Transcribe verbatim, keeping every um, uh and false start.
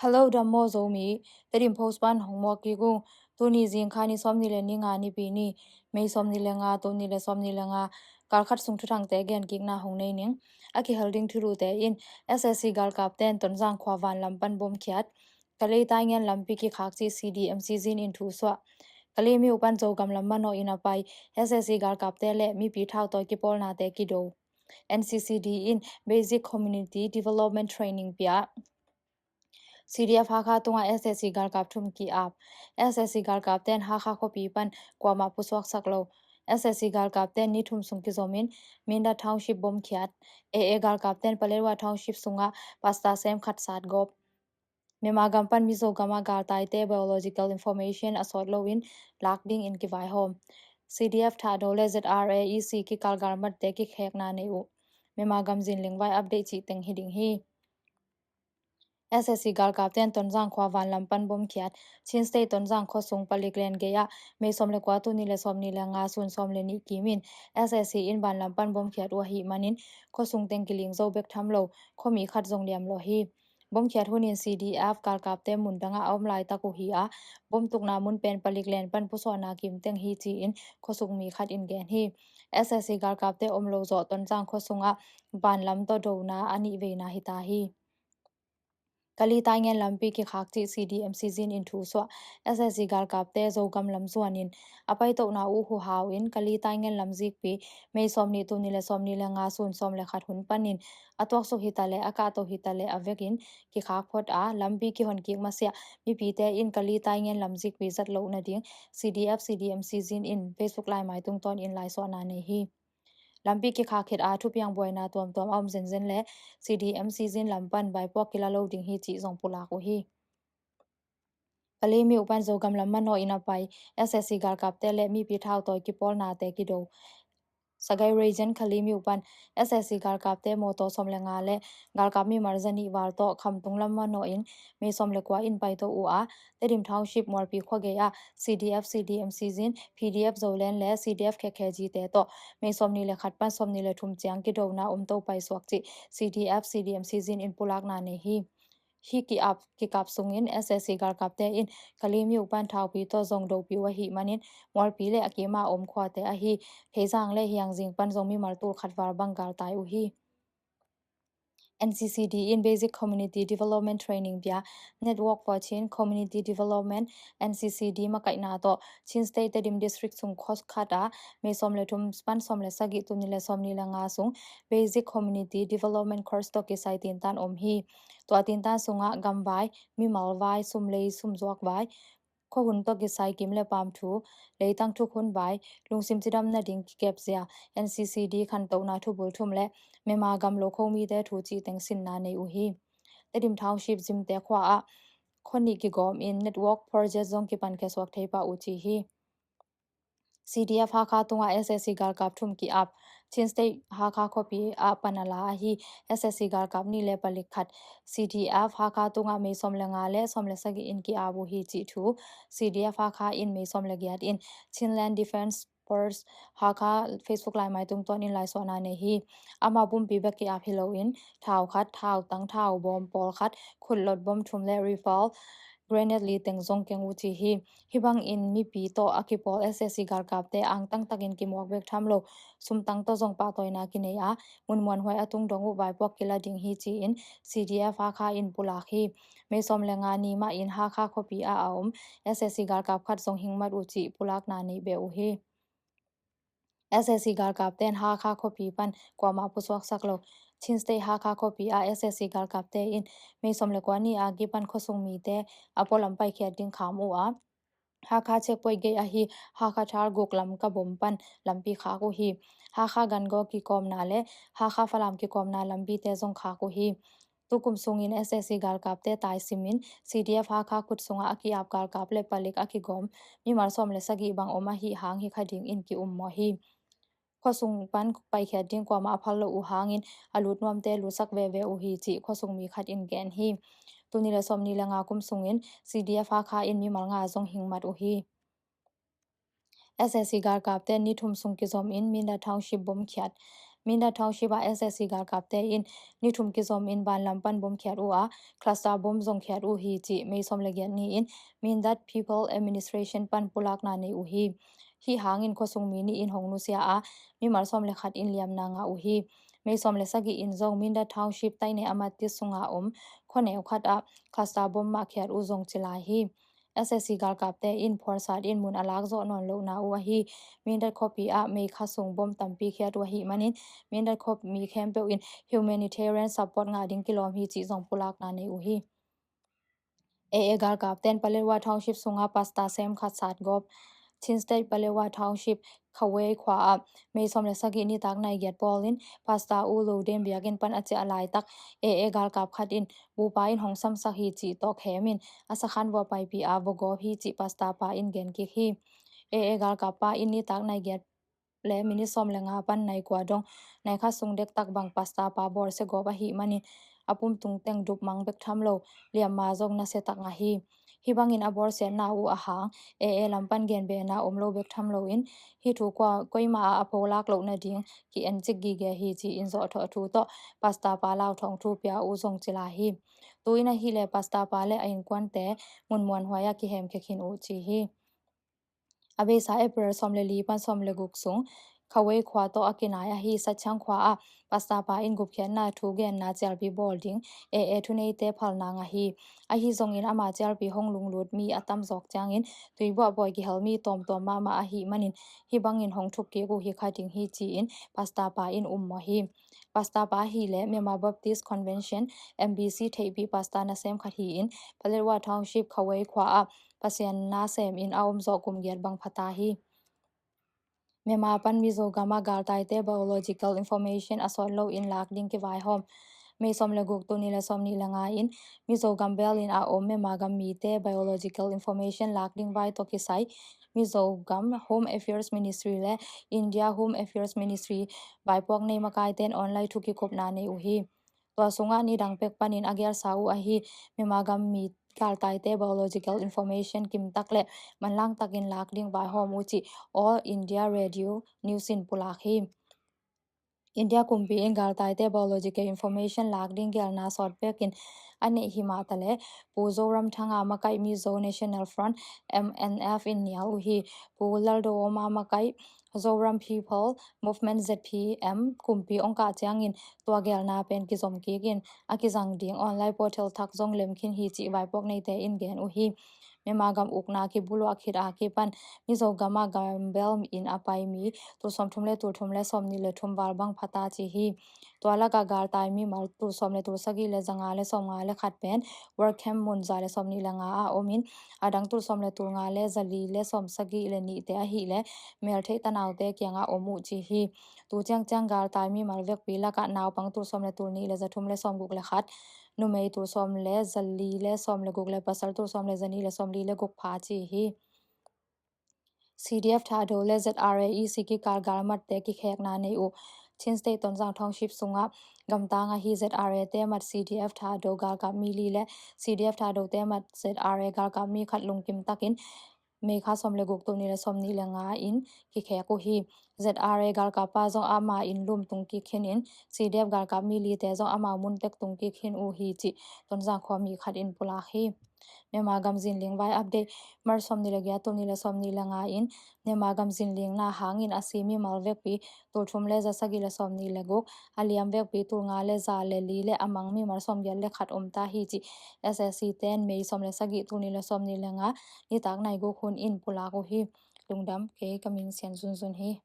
Hello, dam maw Zomi. Tedim Post pan hong muak kik ung. Tuni zingkha ni sawmnih le ni nga, Nipi ni, May sawmnih le nga, tul nih le sawmnih le nga, kal khat sung thuthangte gen kikna hong nei ning. A kihel ding thulute in, S A C galkapte'n Tonzang khua vanlam pan bom khiat. Kalay Taingen lampi kikhak cih C D M C Zin in thu suah. Kalay Myo pan Zogam lam manawh in a pai S A C galkapte le mipi thautawi kipawlnate kido. N C C D in Basic Community Development Training pia. C D F Hakha tungah S A C galkap thum ki-ap. S A C galkapte'n Hakha khuapi pan kuamah pusuaksak lo. S A C galkapte'n ni thum sung kizomin Mindat Township bom khiat. A A galkapte'n Paletwa Township sungah pastor sem khat sat gawp. Myanmar gam pan Mizo gamah galtaite biological information a sawt loin lak dingin kivaihawm. C D F Thado le Z R A E C kikal galmatte kikhekna nei uh. Myanmar gam zin lingvai update cih teng hi ding hi. S A C galkapte'n Tonzang khua vanlam pan bom khiat. Chin State Tonzang khuasung palik len gei-ah May sawm le kua, tul nih le sawmnih le nga, sun sawm le nih kimin S A C in vanlam pan bom khiat uh ahih manin khuasung teng kiling zo bek tham lo, khuami khat zong liam lawh hi. Bom khiat hunin C D F galkapte mun dangah a om laitak uh hi a, bom tukna mun pen palik len pan pusuahna kim teng hi ci-in khuasung mi khat in gen hi. S A C galkapte om lo zawh Tonzang khuasungah vanlam tawh dona a nih veina hi ta hi. Kalay Taingen lampi kikhak cih C D M C Zin in thu suah. S A C galkapte Zogam lam zuanin a paitohna uh huhau in Kalay Taingen lam zikpi May sawmnih, tul nih le sawmnih le nga, sun sawm le khat hun panin a tuaksuk hitaleh a kahto hitaleh a vekin kikhak phot a, lampi kihon kik masiah mipite in Kalay Taingen lam zikpi zat loh nading C D F C D M C Zin in Facebook laimai tungtawnin laisuahna nei hi. Lampi kikhak khit a thupiang buaina tuamtuam a om zenzen le C D M C Zin lam pan vaipuak kila lo ding hi cih zong pulak uh hi. Kalay Myo pan Zogam lam manawh in a pai S A C galkapte le mipi thautawi kipawlnate kido. Sagaing Region Kalay Myo pan S A C galkapte mawtaw sawm le nga le galkap mimal zanih val tawh Khamtung lam manawh in May sawm le kua in paito uh a, Tedim Township Mualpi khua gei-ah C D F C D M C Zin, P D F Zoland le C D F K K G te tawh May sawmnih le khat pan sawmnih le thum ciang kidona om to paisuak cih C D F C D M C Zin in pulakna nei hi. Hih ki-ap, kikap sungin S A C galkapte in Kalay Myo pan Thaupi tawh zong dopi uh ahih manin Mualpi le a kima om khuate ahi Theizang le Hiangzing pan zong mimal tul khat val bang galtai uh hi. N C C D in Basic Community Development Training pia. Network for Chin Community Development, N C C D makaihna tawh Chin State Tedim District sung khua khat ah May sawm le thum pan sawm le sagih, tul nih le sawmnih le nga sung Basic Community Development Course tawh kisai tintan om hi. Tua tintan sungah gamvai, mimalvai, sumlei sumzuakvai, khuahun tawh kisai kim le paam thu, leitang thukhun vai, lungsim cidam nading kikepzia, N C C D khantohna thubul thum le Myanmar gam lokho mite thu cih teng sinna nei uh hi. Tedim Township Zimte khua ah khua nih kigawm in network project zong kipankhia suak thei pah uh ci hi. C D F Hakha tungah S A C galkap thum ki-ap. Chin State Hakha khuapi ah pan a la ahi S A C galkap nih le palik khat C D F Hakha tungah May sawm le nga le sawm le sagih in ki-ap uh hi cih thu C D F Hakha in May sawm le giat in Chinland Defence Force Hakha Facebook laimai tungtawnin laisuahna nei hi. Amau pumpi bek ki-ap hi loin thau khat, thau tang, thau bawm pawl khat, khutlot bom thum le rifle grenade li teng zong keng uh ci hi. Hih bangin mipi tawh a kipawl S A C galkapte angtang takin kimuak bek tham lo, sumtang tawh zong pahtawina kinei a, mun muanhuai a tung dong uh vaipuak kila ding hi ci-in C D F Hakha in pulak hi. May sawm le nga ni mah in Hakha khuapi ah a om S A C galkap khat zong hing mat uh cih pulakna nei beh uh hi. S A C galkapte'n Hakha khuapi pan kuamah pusuaksak lo. Chin State Hakha khuapi ah S A C galkapte in May sawm le kua ni a kipan khuasung mite a pualam paikhiat ding kham uh a, Hakha checkpoint gei ahi Hakha Thar guk lam ka bom pan lampi khak uh hi. Hakha Gangaw kikawmna le Hakha Falam kikawmna lampite zong khak uh hi. Tukum sungin S A C galkapte taisimin C D F Hakha khut sungah a ki-ap galkap le palik a kigawm mimal sawm le sagih bang om ahi hang hi kha dingin ki-ummawh hi. Khuasung pan paikhiat ding kuamah a phal lo uh hangin a lut nuamte lutsak veve uh hi cih khuasung mi khat in gen hi. Tul nih le sawmnih le nga kum sungin C D F Hakha in mimal nga zong hing mat uh hi. S A C galkapte ni thum sung kizom in Mindat Township bom khiat. Mindat Township ah S A C galkapte in ni thum kizom in vanlam pan bom khiat uh a, cluster bom zong khiat uh hi cih May sawm le giat ni-in Mindat People Administration pan pulakna nei uh hi. Hih hangin khuasung mi nih in hong nusia a, mimal sawm le khat in liamna ngah uh hi. May sawm le sagih in zong Mindat Township Taineh Amatis sunga om khuaneu khat ah cluster bom mah khiat uh zong ci lai hi. S A C galkapte in phuarsat in mun a lak zawh nawn lohna uh ahi Mindat khuapi ah May kha sung bom tampi khiat uh ahih manin Mindat khuami khempeuh in humanitarian support ngah ding kilawm hi cih zong pulakna nei uh hi. A A galkapten Paletwa Township sunga pastor sem khat sat gawp. Chin State Paletwa Township Khawei khua ah May sawm le sagih nitak nai giat pawlin pastor U Lo Den biakinn pan a ciah laitak A A galkap khat in bupa in hong samsak hi cih tawh khemin a sakhan vua paipih a vua gawp hi cih pastor pa in gen kik hi. A A galkap pa in nitak nai giat le minit sawm le nga pan nai kua dong nai khat sung dektak bang pastor pa bawlsia gawp ahih manin a pumtung teng dup mang bek tham lo, liamma zong nasia tak ngah hi. Hih bangin a bawlsiatna uh a hang A A lam pan genbehna om lo bek tham loin hih thu kua koima ah a pholak loh nading ki-en cik gige hi ci-in zawhthawh thu tawh pastor pa lauthawng thu pia uh zong ci lai hi. Tu-in ahih leh pastor pa le a innkuante mun muanhuai ah kihemkhia khin uh ci hi. A beisa April sawm le li pan sawm le guk sung Khawei khua tawh a kinai ahi Satchiang khua ah pastor pa in gupkhiatna thu genna cialpi bawl ding A A thuneite phalna ngah hi. Ahi zongin ama cialpi hong lunglut mi a tam zawk ciangin tuibuah pawi kihel mi tawmtawm mahmah ahih manin hih bangin hong thuk kik uh hi kha ding hi ci-in pastor pa in ummawh hi. Pastor pa ahih leh Myanmar Baptist Convention, M B C theihpih pastor nasem khat hi-in Paletwa Township Khawei khua ah Pasian na semin a om zawh kum giat bang phata hi. Myanmar pan Mizo gam ah galtaite biological information a sawt loin lak ding kivaihawm. May sawm le guk, tul nih le sawm nih le nga in Mizo gam bel in a om Myanmar gam mite biological information lak ding vai tawh kisai Mizo gam Home Affairs Ministry le India Home Affairs Ministry vaipuak nei makaite in online thu kikupna nei uh hi. Tua sungah nidang pek panin a gelsa uh ahi Myanmar gam mi galtaite biological information kimtak le manlang takin lak ding vaihawm uh cih All India Radio News in pulak hi. India kumpi in galtaite biological information lak ding gelna sawt pekin a neih hi mah taleh Pu Zoramthanga makaih Mizo National Front, M N F in nial uh hi. Pu Lalduhoma makaih Zoram People Movement, Z P M kumpi ong kah ciangin tua gelna pen kizom kikin a kizang ding online portal thak zong lem khin hi cih vaipuak neite in gen uh hi. Myanmar gam ukna kibuluah khit a kipan Mizo gam ah gambel in a pai mi tul sawmthum le tul thum le sawmnih le thum val bang phata ci hi. Tua lakah galtai mimal tul sawm le tul sagih le za nga le sawm nga le khat pen World Camp mun za le sawmnih le nga ah omin, a dang tul sawm le tul nga le za li le sawm sagih le nihte ahih leh meltheih tanaute kiangah om uh ci hi. Tu ciangciang galtai mimal vekpi lakah naupang tul sawm le tul nih le za thum le sawm guk le khat, numei tul sawm le za li le sawm le guk le pasal tul sawm le za nih le sawm li le guk pha ci hi. C D F Thado le Z R A E C kikal galmatte kikhekna nei uh. Chin State Tonzang Township sungah gamtang ahi Z R A te mat C D F Thado galkap mi li le C D F Thado te mat Z R A galkap mi khat lungkim takin May kha sawm le guk, tul nih le sawmnih le nga in kikhek uh hi. Z R A galkap pa zong ama inn lum tung kik khin in C D F galkap mi lite zong amau mun tek tung kik khin uh hi cih Tonzang khuami khat in pulak hi. Myanmar gam zinling vai update. March sawmnih le giat, tul nih le sawmnih le nga in Myanmar gam zinlingna hangin a si mimal vekpi tul thum le za sagih le sawmnih le guk, a liam vekpi tul nga le za le li le a mang mimal sawmgiat le khat om ta hi cih S A C ten May sawm le sagih, tul nih le sawmnih le nga nitak nai guk hun in pulak uh hi. Lungdam, kei ka min Sian Zunzun hi.